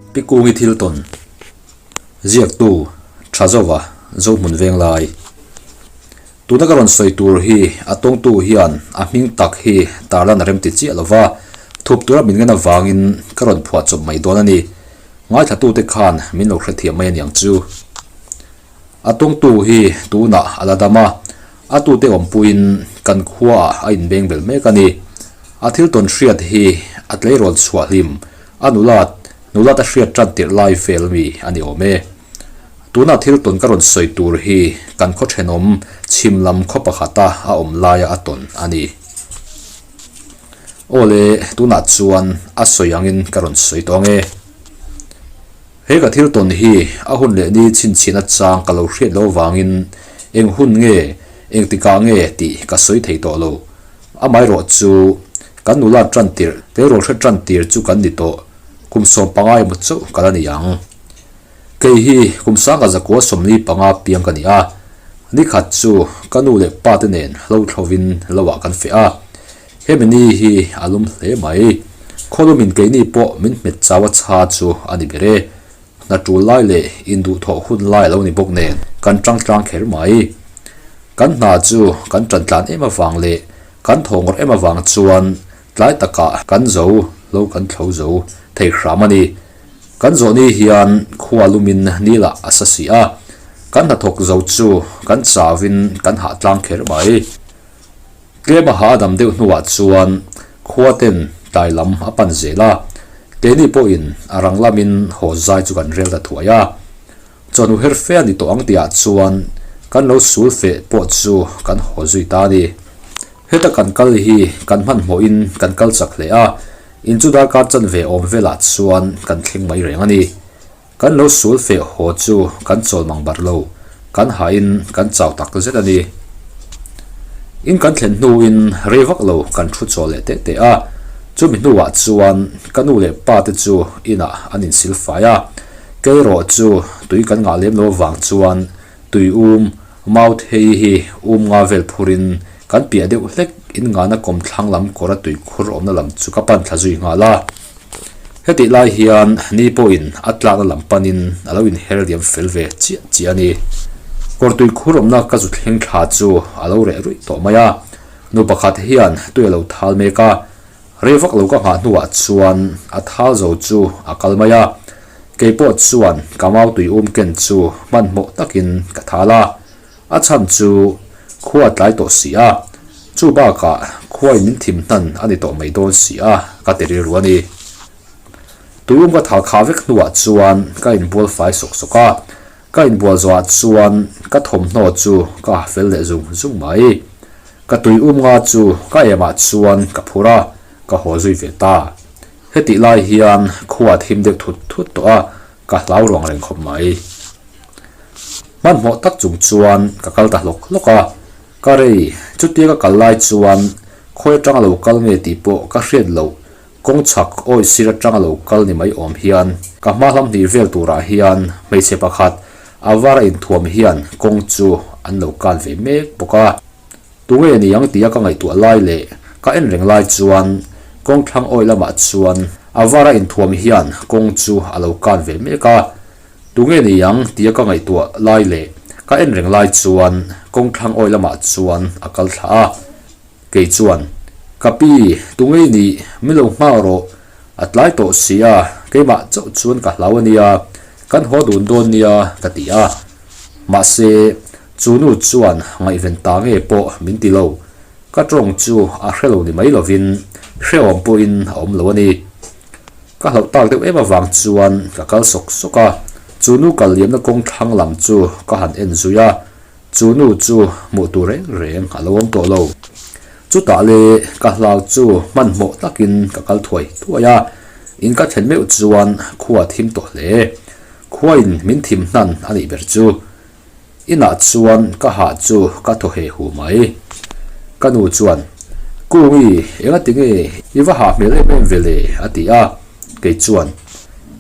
Pi Kungi thil tawn ziaktu tha zova Zohmun Venglai. Tuna ka rawn sawi tur hi a tawngtu hian a hming tak hi tarlan a remti chiah lova, thup tura min ngen avangin ka rawn phuah chawp mai dawn a ni. Ngaithlatute khan min lo hrethiam mai aniang chu. A tawngtu hi tunah a la dam a, a tute awmpuiin kan khuaah a inbeng bel mek a ni. A thil tawn hriat hi a tleirawl chhuah hlim, a nulat, nulat a hriat tan tirh lai vel mi a ni awm e. Tuna thil tawn ka rawn sawi tur hi kan khaw thenawm chhim lam khaw pakhata a awm laia a tawn a ni. Aw le, tunah chuan a sawi angin ka rawn sawi tawh ang e. He ka thil tawn hi a hun leh ni chhinchhiahna chang ka lo hriat loh avangin eng hun nge, engtikah nge tih ka sawi thei tawh lo. Amaherawh chu kan nula tan tirh, tleirawl hre tan tir chu kan ni tawh, kum 15 emaw chauh ka la ni ang. Kei hi kum sanga zakua 45 piang ka ni a, nikhat chu ka nu leh pa te nen hlo thlovin lo ah kan feh a. Hemi ni hi a lum hle mai. Khawlumin keini pawh min hmet chau a chha chu a ni ber e. Hna tul lai leh induhthawh hun lai a lo ni bawk nen kan tang tlang kher mai. Kan hna chu kan tan tlan em avang leh kan thaw ngawrh em avang chuan tlai takah kan zo lo kan thlo zo thei hram a ni. Kan zawh ni hian khua lumin ni lah a sa si a, kan hnathawk zo chu kan chauin kan hah tlang kher mai. Tlem a ha a dam deuh hnuah chuan khua ten tlai lam a pan zel a, keini pawhin a rang lamin haw zai chu kan rel ta thuai a. Chawhnu her fe a ni tawh ang tihah chuan kan lo sul feh pawh chu kan haw zui ta a ni. Heta kan kal hi kan hmanhmawhin kan kal chak hle a, in chu darkar chanve awm velah chuan kan thleng mai reng a ni. Kan lo sul feh haw chu kan chawl mang bar lo, kan hahin kan chau tak zet a ni. In kan thlen hnuin rei vak lo kan thu chawl leh teh teh a, chumi hnuah chuan ka nu leh pa te chu inah an insil fai a, kei erawh chu tui kan ngah lem lo avang chuan tui um mau thei hi um nga vel phurin kan piah deuh hlek in ngahna kawmthlang lam kawra tui khur awmna lam chu ka pan thla zui nghal a. Hetih lai hian ni pawhin a tlakna lam panin a lo inher liam fel ve chiah chiah a ni. Kawrtui khur awmna ka zu thleng thla chu a lo reh ruih tawh mai a, nu pakhat hian tui a lo thal mek a, rei vak lo ka nghah hnuah chuan a thal zo chu a kal mai a, kei pawh chuan ka mau tui um ken chu hmanhmawh takin ka thal a, a chhan chu khua a tlai tawh si a, chu bakah khuain min thim hnan a ni tawh mai dawn si a, ka ti rilru a ni. Tuium ka thal khah vek hnuah chuan ka inbual fai sawk sawk a, ka inbual zawhah chuan ka thawmhnaw chu ka ha fel leh zung zung mai. Ka tuium nga chu ka emah chuan ka phur a, ka haw zui ve ta. Hetih lai hian khua a thim deuh thut thut tawh a, ka hlau ruang reng khawp mai. Hmanhmawh tak chung chuan ka kal ta hlawk hlawk a, ka rei chutia ka kal lai chuan khawi atanga lo kal nge tih pawh ka hriat loh kawng chhak awi sir atanga lo kal ni mai awm hian ka hma hlam hnih vel turah hian hmeichhe pakhat a var a inthuam hian kawng chu an lo kan ve mek bawk a. Tunge ni ang tia ka ngaihtuah lai leh ka en reng lai chuan kawng thlang awi lamah chuan a var a inthuam hian kawng chu a lo kan ve mek a. Tunge ni ang tia ka ngaihtuah lai leh ka en reng lai chuan kawng thlang awi lamah chuan a kal thla a. Kei chuan, Ka pi, tunge i nih? Mi lo nghak rawh. A tlai tawh si a, keimah chauh chuan ka hlau a nia, kan haw dun dawn nia ka ti a. Mahse, chu nu chuan ngaihven ta nge pawh min ti lo. Ka tawng chu a hre lo ni mai lovin hrehawm pawhin a awm lo a ni. Ka hlauh tak deuh em avang chuan ka kal sawk sawk a, chu nu kal liamna kawng thlang lam chu ka han en zui a, chu nu chu hmuh tur reng reng a lo awm tawh lo. Chutah le ka hlau chu hmanhmawh takin ka kal thuai thuai a, in ka thlen meuh chuan khua a thim tawh hle. Khuain min thim hnan a nih ber chu. Inah chuan ka hah chu ka thaw he hu mai. Ka nu chuan, Kungi, enga ti nge i va hah hmel em em ve le? a ti a. Kei chuan,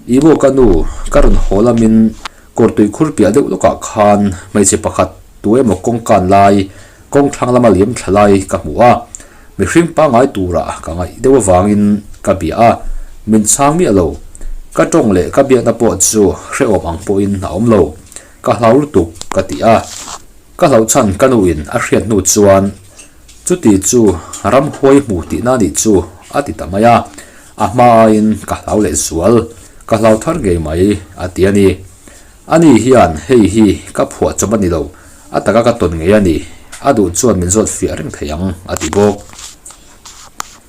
I maw ka nu, ka rawn haw lamin kawrtui khur piah deuh lawkah khan hmeichhe pakhat tu emaw kawng kan lai, kawng thlang lama liam thla lai ka hmu a. Mihring pangngai turah ka ngaih deuh avangin ka bia a, min chhang miah lo. Ka tawng leh ka biakna pawh chu hrehawm ang pawhin a awm lo. Ka hlau lutuk ka ti a. Ka hlauh chhan ka nuin a hriat hnu chuan chuti chu ramhuai hmu tihna nih chu a ti ta mai a. A hma aiin ka hlau leh zual, ka hlau thar ngei mai a ti a ni. Ani hian hei hi ka phuah chawp a ni lo, a taka ka tawn ngei a ni, a duh chuan min zawt fiah reng thei ang a ti bawk.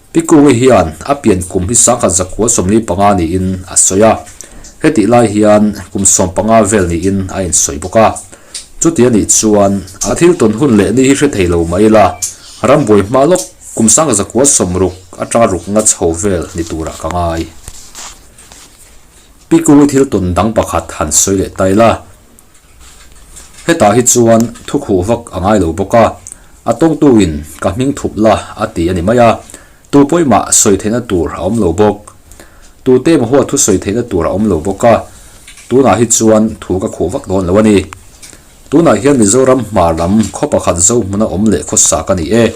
Pi Kungi hian a pian kum hi 1945 niin a sawi a, hetih lai hian kum 15 vel niin a insawi bawk a. Chuti a nih chuan a thil tawn hun leh ni hi hre thei lo mai ila, rambuai hma lawk kum 1960 atanga ruk nga chho vel ni turah ka ngai. Pi Kungi thil tawn dang pakhat han sawi leh ta ila. Hetah hi chuan thukhuh vak a ngai lo bawk a, a tawngtuin ka hming thup la a ti a ni mai a, tu pawimah sawi theihna tur a awm lo bawk. Tute emaw huat thu sawi theihna tur a awm lo bawk a, tunah hi chuan thu ka khuh vak dawn lo a ni. Tunah hian Mizoram hmar lam khaw pakhat Zohmuna awm leh khawsa ka ni e.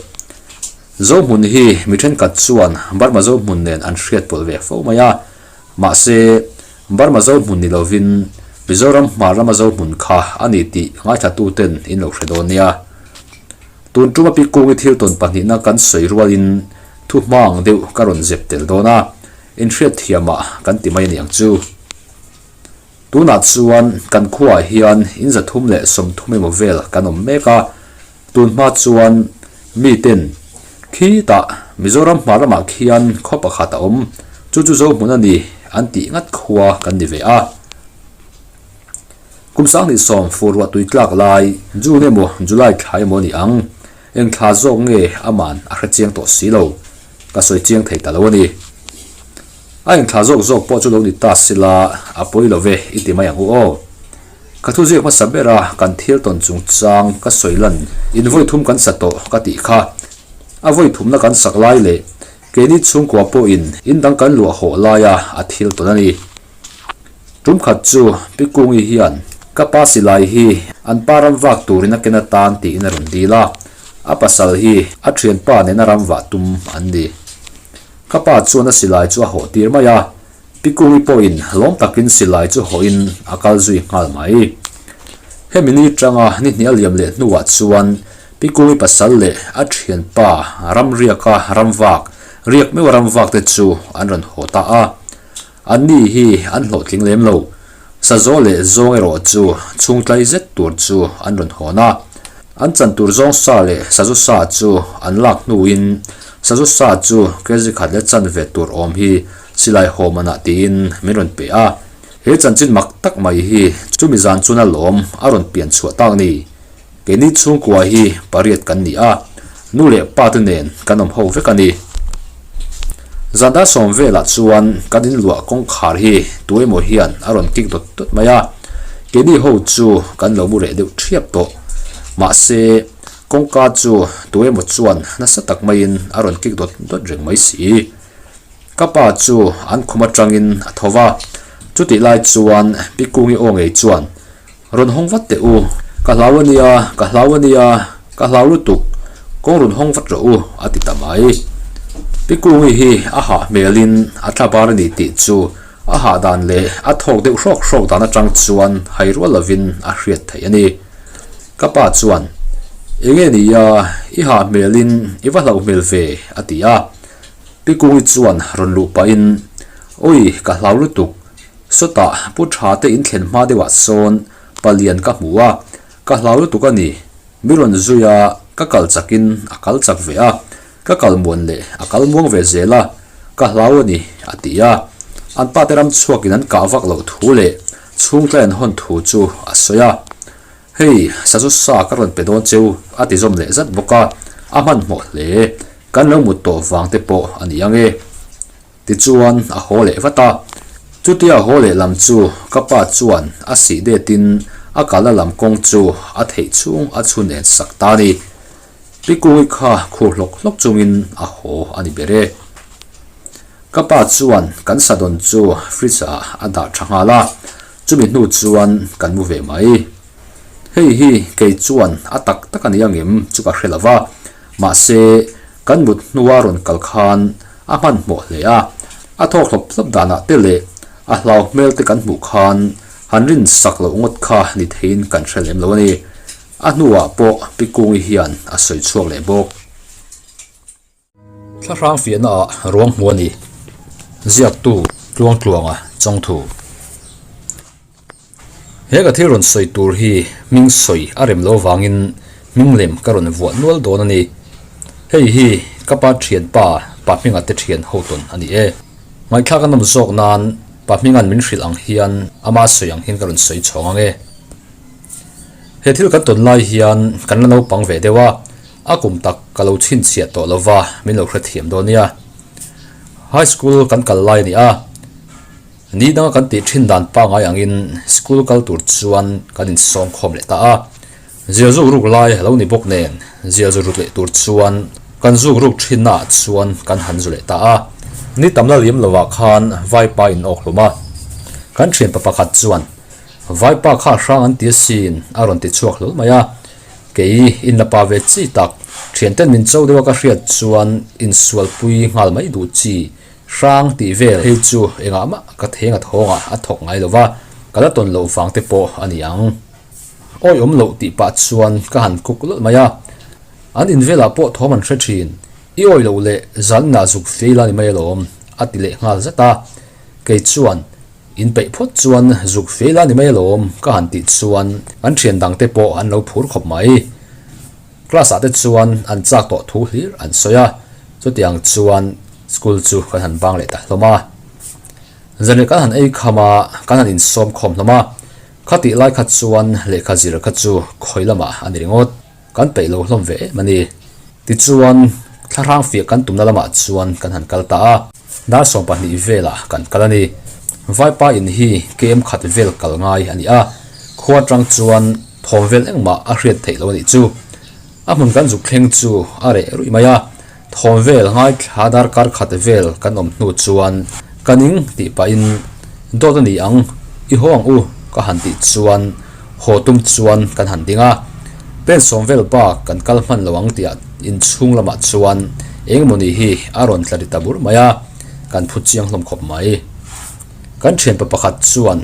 Zohmun hi mi thenkhat chuan Burma Zohmun nen an hriat pawlh ve fo mai a, Mahse, Burma zo hmun ni lovin Mizoram hmar lama zo hmun kha a ni tih ngaithlatuten in lo hre dawn nia. Tun tuma pi Kungi thil tawn pahnihna kan sawi rualin thu hma ang deuh ka rawn zep tel dawn a, inhriat thiamah kan ti mai a ni ang chu. Tunah chuan kan khuaah hian in 330 emaw vel kan awm mek a, Tun hma chuan miten khitah Mizoram hmar lamah khian khaw pakhat a awm, chu chu Zohmun a ni an tih ngat khua kan ni ve a. Kum 2010 fur ruah tui tlak lai June emaw July thla emaw a ni ang, eng thla zawk nge aman a hre chiang tawh si lo, ka sawi chiang thei ta lo a ni. A eng thla zawk zawk pawh chu lo ni ta sila a pawi lo ve i ti mai ang u aw. Ka thu ziak hmasa ber a, kan thil tawn chungchang ka sawi lan in vawi thum kan sa tawh ka tih kha. A vawi thumna kan sak lai leh keini chhungkua pawhin in dang kan luah hawh laia a thil tawn a ni. Tum khat chu Pi Kungi hian ka pa silai hi an pa ram vak turin a ken atan tiin a rawn dil a, a pasal hi a thianpa nena ram vah tum an ni. Ka pa chuan a silai chu a hawh tir mai a, Pi Kungi pawhin lawm takin silai chu hawhin a kal zui nghal mai. Hemi ni tanga ni hnih a liam leh hnuah chuan Pi Kungi pasal leh a thianpa ramriaka ramvak, riak meuha ramvak te chu an rawn haw ta a. Anni hi an hlawhtling lem lo. Sazaw leh zawng erawh chu chhungtlai zet tur chu an rawn hawn a. An chan tur zawng sa leh sazu sa chu an lak hnuin sazu sa chu kg khat leh chanve tur awm hi Silai haw manah tiin min rawn pe a, he chanchin mak tak mai hi chumi zan chuan a lawm a rawn pian chhuah tak ni. Keini chhungkua hi pariat kan ni a, nu leh pa te nen kan awm ho vek a ni. Zan dar sawm velah chuan kan inluah kawngkhar hi tu emaw hian a rawn kik dawt dawt mai a, keini ho chu kan lo mu reh deuh thiap tawh. Mahse, kawngka chu tu emaw chuan nasa tak maiin a rawn kik dawt dawt reng mai si. Ka pa chu an khum atangin a tho va, chutih lai chuan Pi Kungi aw ngei chuan, Rawn hawng vat teh u, ka hlau a nia, ka hlau a nia, ka hlau lutuk, kawng rawn hawng vat rawh u, a ti ta mai. Pi Kungi hi a hah hmelin a thla bar a ni tih chu a hah dan leh a thawk deuh hrawk hrawk dan atang chuan hai rual lovin a hriat theih a ni. Ka pa chuan, Enge nia, i hah hmelin i va hlauh hmel ve, a ti a. Pi Kungi chuan rawn luh pahin, Awi, ka hlau lutuk. Sawtah Pu Tha te in thlen hma deuhah sawn palian ka hmu a, ka hlau lutuk a ni. Mi rawn zui a, ka kal chakin a kal chak ve a, ka kal muan leh a kal muang ve zel a, ka hlau a ni, a ti a. An pa te ram chhuakin an kah vak loh thu leh chhungtlai an hawn thu chu a sawi a. Hei, sazu sa ka rawn pe dawn cheu, a ti zawm leh zat bawk a, a hmanhmawh hle. Kan lo mut tawh vang te pawh a ni ang e. Tichuan a haw leh vat a. Chutia a haw leh lam chu ka pa chuan a sih detin a kalna lam kawng chu a theih chhung a chhun en sak ta a ni. Pi Kungi kha khur hlawk hlawk chungin a haw a ni ber e. Ka pa chuan kan sadawn chu fridge ah a dah tha nghal a, chumi hnu chuan kan mu ve mai. Hei hi kei chuan a tak tak a ni angem chu ka hre lo va, mahse kan mut hnua rawn kal khan a hmanhmawh hle a, a thawk hlawp hlawp danah te leh. A hlau hmel te kan hmuh khan han rin sak loh ngawt kha ni theiin kan hre lem lo a ni. A hnuah pawh Pi Kungi hian a sawi chhuak leh bawk. Thlahrang fiahna ah ruang hmu a ni. Ziaktu Tluangtluanga Chawngthu. He ka thil rawn sawi tur hi hming sawi a rem lo vangin hming lem ka rawn vuah nual dawn a ni. Hei hi ka pa thianpa Pa Hminga te thian ho tawn a ni e. Ngaihthlak a nawm zawk nan Pa Hminga'n min hrilh ang hian ama sawi ang hian ka rawn sawi chhawng ang e. He thil kan tawn lai hian kan la naupang ve deuh a, a kum tak ka lo chhinchhiah tawh lo va min lo hrethiam dawn nia. High School kan kal lai a ni a. Ni danga kan tih thin dan pangngai angin school kal tur chuan kan insawm khawm leh ta a. Zial zuk ruk lai a lo ni bawk nen zial zu rut leh tur chuan kan zuk ruk thinna ah chuan kan han zu leh ta a. Ni tam la liam lovah khan vaipa in awk hlum a. Kan thianpa pakhat chuan vaipa kha a hrang an ti asin a rawn ti chhuak hlawl mai a. Kei in la pa ve chi tak thianten min cho deuha ka hriat chuan insualpui nghal mai duh chi Hrang tih vel hei chu engah mah ka theng a thawngah a thawk ngai lo va, ka la tawn loh vang te pawh a ni ang. Awi awm loh tih pah chuan ka han kuk lawlh mai a, an in velah pawh thawm an hre thin, i awi loh leh zaninah zuk fei la ni mai alawm a ti leh nghal zat a, kei chuan in peih phawt chuan zuk fei la ni mai alawm ka han tih chuan an thian dang te pawh an lo phur khawp mai. Class ah te chuan an chak tawh thu hlir an sawi a, chutiang chuan school chu kan han bang leh ta hlawm a. Zanriah kan han ei kham a, kan han insawm khawm hlawm a, khatih lai kha chuan lehkha zir kha chu khawi lamah a ni ringawt, kan peih lo hlawm ve em a ni. Tichuan thlahrang fiah kan tumna lamah chuan kan han kal ta a, dar 12 velah kan kal a ni. Vaipa in hi kem khat vel kal ngai a ni a, khua atang chuan Thawm vel engmah a hriat theih loh a nih chu. A hmun kan zuk thleng chu a reh ruih mai a, thawm vel ngaithla darkar khat vel kan awm hnu chuan ka ning tih pahin dawt a ni ang, i haw ang u ka han tih chuan haw tum chuan kan han ding a. Pen sawm vel bak kan kal hman lo ang tihah inchhung lamah chuan engmawni hi a rawn tla ri ta bur mai a, kan phu chiang hlawm khawp mai. Kan thianpa pakhat chuan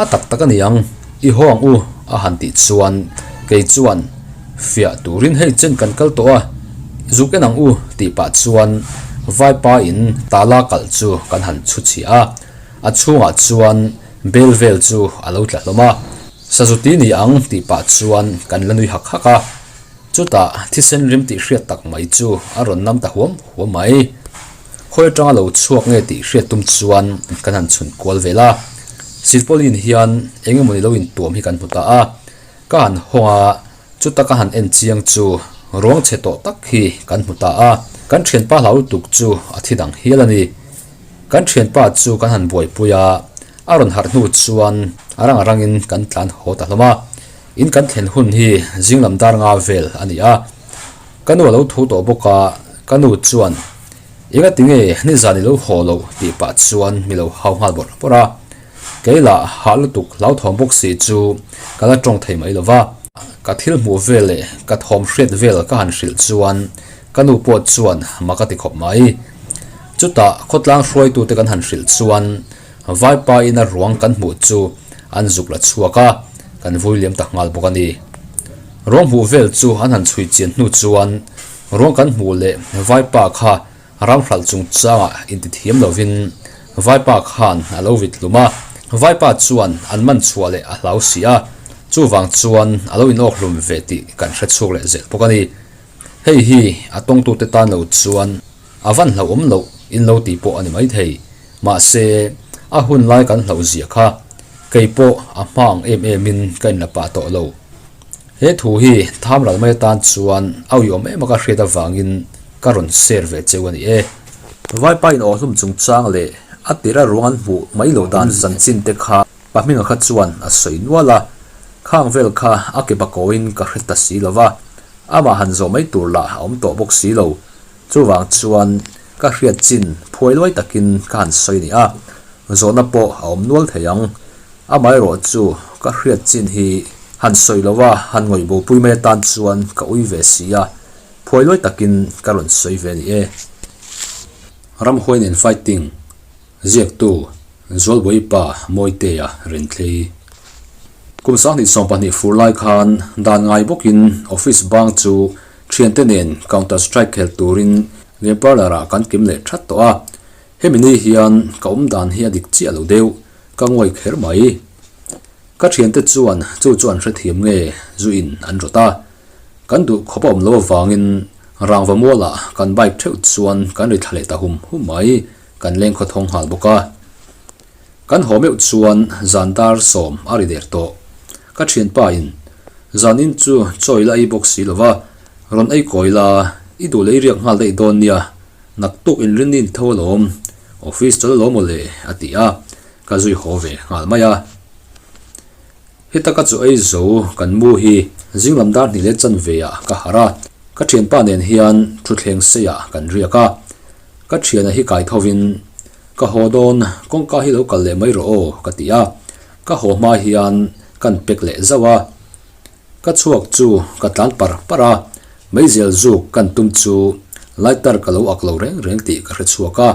a tak tak a ni ang, i haw ang u a han tih chuan kei chuan fiah turin hei chen kan kal tawh a, zuk en ang u tih pah chuan vaipa in tala kalh chu kan han chhu chhiah a, a chhungah chuan bel vel chu a lo tla hlawm a, sazuti ni ang tih pah chuan kan la nui hak hak a, chutah thisen rim tih hriat tak mai chu a rawn nam ta huam huam mai. Khawi atanga lo chhuak nge tih hriat tum chuan kan han chhun kual vel a, silpauline hian eng emawni lo intuam hi kan hmu ta a, ka han hawng a, chuta ka han en chiang chu ruang chhe tawh tak hi kan hmu ta a, kan thianpa hlau lutuk chu a thi dang hial a ni. Kan thianpa chu kan han buaipui a, a rawn harh hnu chuan a rang a rangin kan tlan haw ta hlawm a, in kan thlen hun hi zinglam dar nga vel a ni a. Ka nu a lo thu tawh bawk a, ka nu chuan, Enga tinge nizan i lo haw loh? tih pah chuan mi lo hau nghal bawrh bawrh a. Kei lah hah lutuk hlauthawm bawk si chu ka la tawng thei mai lo va. Ka thil hmuh vel leh ka thawm hriat vel ka han hrilh chuan ka nu pawh chuan mak a ti khawp mai. Chutah khawtlang hruaitute kan han hrilh chuan Vaipa ina ruang kan hmuh chu an zuk la chhuak a, kan vui liam ta nghal bawk a ni. Ruang hmuh vel chu an han chhui chian hnu chuan ruang kan hmuh leh Vaipa kha ram hralh chungchangah intithiam lovin Vaipa khan a lo vit hlum a, Vaipa chuan an man chhuah leh a hlau si a, chuvang chuan a lo inawk hlum ve tih kan hre chhuak leh zel bawk a ni. Hei hi a tawngtute tan lo chuan a van hlauhawm loh in lo tih pawh a ni maithei. Mahse, a hun lai kan hlauh zia kha kei pawh a hma ang em em in ka inla pah tawh lo. He thu hi tham ral mai atan chuan a uiawm em a ka hriat avangin ka rawn share ve cheu a ni e. Vaipa in awhlum chungchang leh a tir a ruang an hmuh mai loh dan chanchin te kha Pahminga kha chuan a sawi nual a, khang vel kha a ke bakawiin ka hre ta si lo va, amah han zawh mai tur lah a awm tawh bawk si lo. Chuvang chuan ka hriat chin phuai luai takin ka han sawi ni a, zawhna pawh a awm nual thei ang. Amaherawh chu ka hriat chin hi han sawi lo a, han ngawih bopui mai atan chuan ka ui ve si a, phuai luai takin ka rawn sawi ve ni e. Ramhuai nen fighting ziaktu. Zualbawi pa Mawitea Renthlei. Kum 2020 fur lai khan dan ngai bawkin office bang chu thiante nen Counter Strike khel turin game parlour ah kan kim leh that tawh a. Hemi ni hian ka awm dan hi a dik chiah lo deuh, ka nguai kher mai. Ka thiante chuan chu chu an hrethiam nge zu in an rawt a. Kan duh khawp a awm lo avangin rangva mualah kan bike theuh chuan kan ri thla leh ta hum hum mai, kan leng khaw thawng nghal bawk a. Kan haw meuh chuan zan dar sawm a ri der tawh. Ka thianpa in, Zan in chu chawi la ei bawk si lo va, rawn ei kawi la, i duh leh i riak nghal daih dawn nia, naktuk inrinni ni tho alawm, office chawl alawm aw le, a ti a, ka zui haw ve nghal mai a. Heta ka chu ei zo kan mu hi zinglam dar hnih leh chanve ah ka harh a, ka thianpa nen hian thutthleng sei ah kan riak a, ka thiana hi kai tho in ka haw dawn kawngka hi lo kal leh mai rawh aw ka ti a, ka haw hma hian kan pack leh zauh a, ka chhuak chu ka tlan par par a, meizial zuk kan tum chu lighter ka lo ak lo reng reng tih ka hre chhuak a.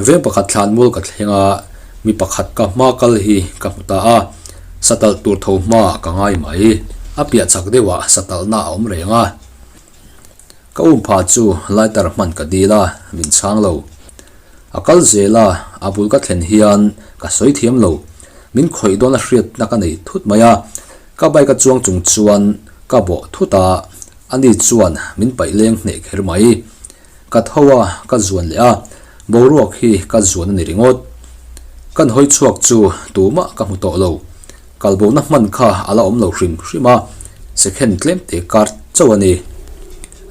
Veng pakhat thlanmual ka thleng a, mi pakhat ka hma kal hi ka hmu ta a, satalh tur tho hma ka ngai mai. A piah chak deuhah satalhna a awm reng a. Ka um pha chu lighter hman ka dil a, min chhang lo. A kal zel a, a bul ka thlen hian ka sawi thiam lo. Min khawih dawn a hriatna ka nei thut mai a, ka bike a chuang chung chuan ka bawh thut a, ani chuan min paih leng hneh kher mai. Ka tho a, ka zuan leh a, boruak hi ka zuan a ni ringawt. Kan hawi chhuak chu tumah ka hmu tawh lo. Kalbohna hman kha a la awm lo hrim hrim a, second tlem te kar chauh a ni.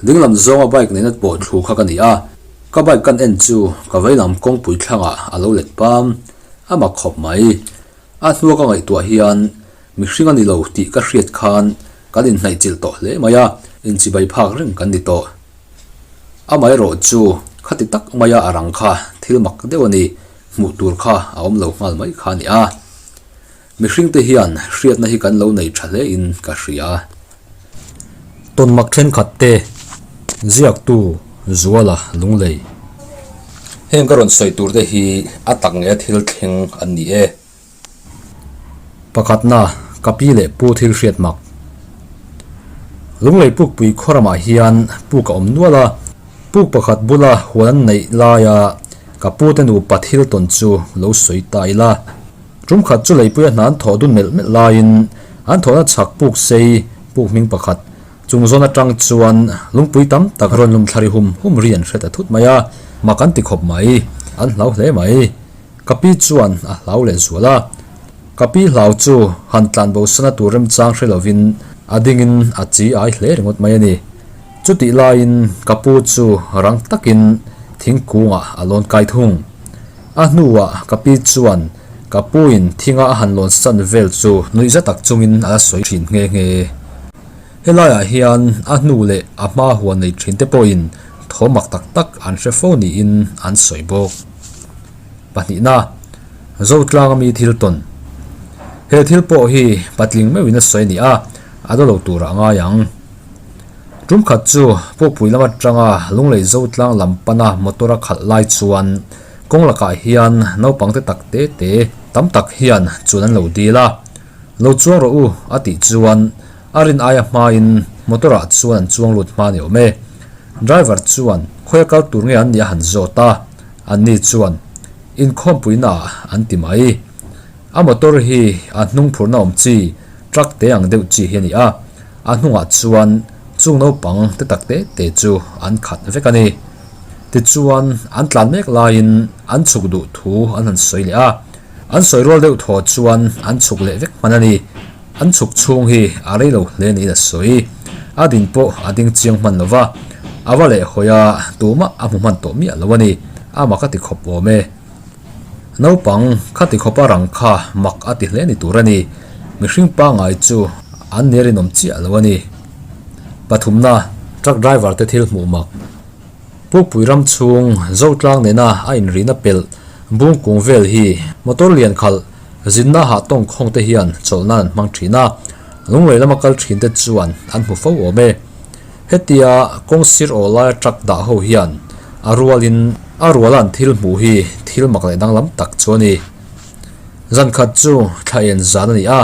Dinglam zawnga bike nena pawh thlu kha ka ni a, ka bike kan en chu ka veilam kawngpui thlangah a lo let pam, a mak khawp mai. A hnua ka ngaihtuah hian mihring a ni lo tih ka hriat khan kan inhnaihchilh tawh hle mai a, inchibai phak reng kan ni tawh. Amaherawh chu khati tak maia a rang kha thil mak deuh a ni, hmuh tur kha a awm lo nghal mai kha a ni a. Mihringte hian hriatna hi kan lo nei tha hle in ka hria. Tawnmak thenkhat te ziaktu Zuala Lunglei. Heng ka rawn sawi tur te hi a tak nge a thil thleng an ni e. Pakhatna, ka pi leh pu thil hriat mak. Lunglei pukpui khaw ramah hian puk a awm nual a, puk pakhat bula huan an neih laia ka pu te nupa thil tawn chu lo sawi ta ila. Tum khat chu leipuia hna an thawh dun melh melh laiin an thawhna chhak puk sei puk hming pakhat chung zawn atang chuan lungpui tam tak rawn lum thla ri hum hum ri an hre ta thut mai a, mak an ti khawp mai, an hlau hle mai. Ka pi chuan a hlau leh zual a, ka pi hlau chu han tlan bo sana tur remchang hre lovin a dingin a chi ai hle ringawt mai a ni. Chutih laiin ka pu chu rang takin thingkungah a lawn kai thung. A hnuah ka pi chuan ka puin thinga a han lawn san vel chu nuihza tak chungin a la sawi thin nghe nghe. Helaiah hian a hnu leh a hma huan nei thin te pawhin thaw mak tak tak an hre fo niin an sawi bawk. Pahnihna, Zotlang ami thil tawn. He thil pawh hi patling meuhin a sawi a ni a, a daw lo turah a ngai ang. Tum khat chu Pukpui lam atanga Lunglei Zotlang lam pana motor a khalh lai chuan kawng lakah hian naupang te tak te te tam tak hian chuan an lo dil a. Lo chuang rawh u a tih chuan a rin aia hmain motor ah chuan an chuang lut hma ni awm e. Driver chuan khawi a kal tur nge an nih a han zawt a, anni chuan inkhawmpuina ah an ti mai. A motor hi a hnung phurhna awm chi truck te ang deuh chi hi a ni a, a hnungah chuan chung naupang te tak te te chu an khat vek a ni. Tichuan an tlan mek laiin an chhuk duh thu an han sawi leh a, an sawi rual deuh thaw chuan an chhuk leh vek hman a ni. An chhuk chhung hi a rei lo hle niin a sawi. A din pawh a ding chiang hman lo va, a va leh hawi a, tumah a hmu hman tawh miah lo a ni. A mak a ti khawp awm e. Naupang kha ti khawpa rang kha mak a ti hle ni tur a ni. Mihring pangngai chu an ni rinawm chiah lo a ni. Pathumna, truck driver te thil hmuh mak. Pukpui ram chhung Zotlang nena a inrihna pelh bung kung vel hi motor lian khalh Zinna hah tawng khawng te hian chawlh nan an hmang thin a, lunglei lama kal thin te chuan an hmu fo awm e. Hetia kawng sir aw laia truck dah ho hian a rualin a ruala an thil hmuh hi thil mak leh danglam tak chu a ni. Zan khat chu thla en zan a ni a,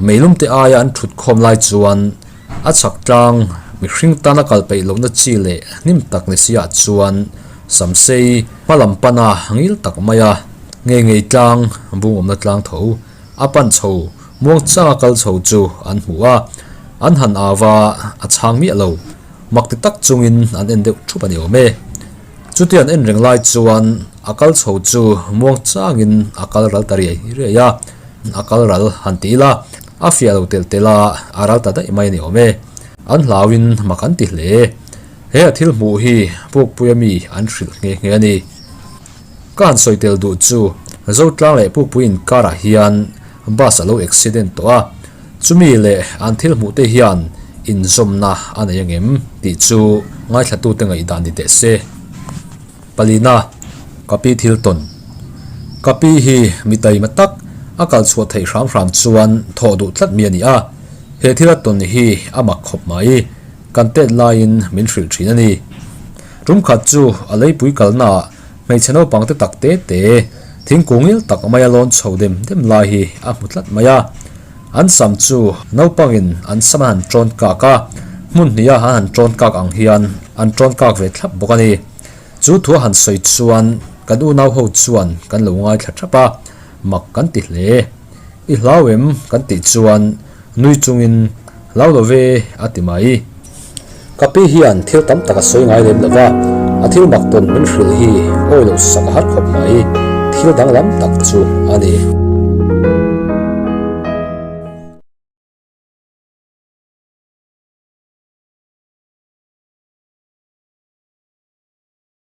meilum te aia an thut khawm lai chuan a chhak tlang mihring tana kal peih lohna chi leh hnim tak ni si ah chuan samsei hma lam pana ngil tak mai a, ngei ngei tlang bung awmna tlang tho a pan chho muang changa kal chho chu an hmu a, an han au va a chhang miah lo. Mak ti tak chungin an en deuh thup a ni awm e. Chuti an en reng lai chuan a kal chho chu muang changin a kal ral ta riai riai a, a kal ral han ti ila a fiah lo telh telh a, a ral ta daih mai a ni awm e. An hlauin mak an ti hle. He a thil hmuh hi Pukpuia mi an hrilh nghe nghe a ni. Ka han sawi tel duh chu Zotlang leh Pukpui inkarah hian bus a lo accident tawh a, chumi leh an thil hmuh te hian inzawmna a nei angem tih chu ngaithlatute ngaihdan ni teh se. Palina, Ka pi thil tawn. Ka pi hi mi taima tak a kal chhuah theih hram hram chuan thawh duh tlat mi a ni a, he thil a tawn hi a mak khawp mai. Kan tet laiin min hrilh thin a ni. Tum khat chu a leipui kalnaah hmeichhe naupang te tak te te thingkung ngil tak maia lawn chho dem dem lai hi a hmu tlat mai a. An sam chu naupangin an sam an han tawn kak a, hmun hniha an han tawn kak ang hian an tawn kak ve thlap bawk a ni. Chu thu a han sawi chuan kan unau ho chuan kan lo ngaithla thap a, mak kan ti hle. I hlau em? kan tih chuan nui chungin Hlau lo ve a ti mai. Ka pi hian thil tam tak a sawi ngai lem lo va, a thil mak tawn min hrilh hi awi lo sak a har khawp mai, thil danglam tak chu a ni.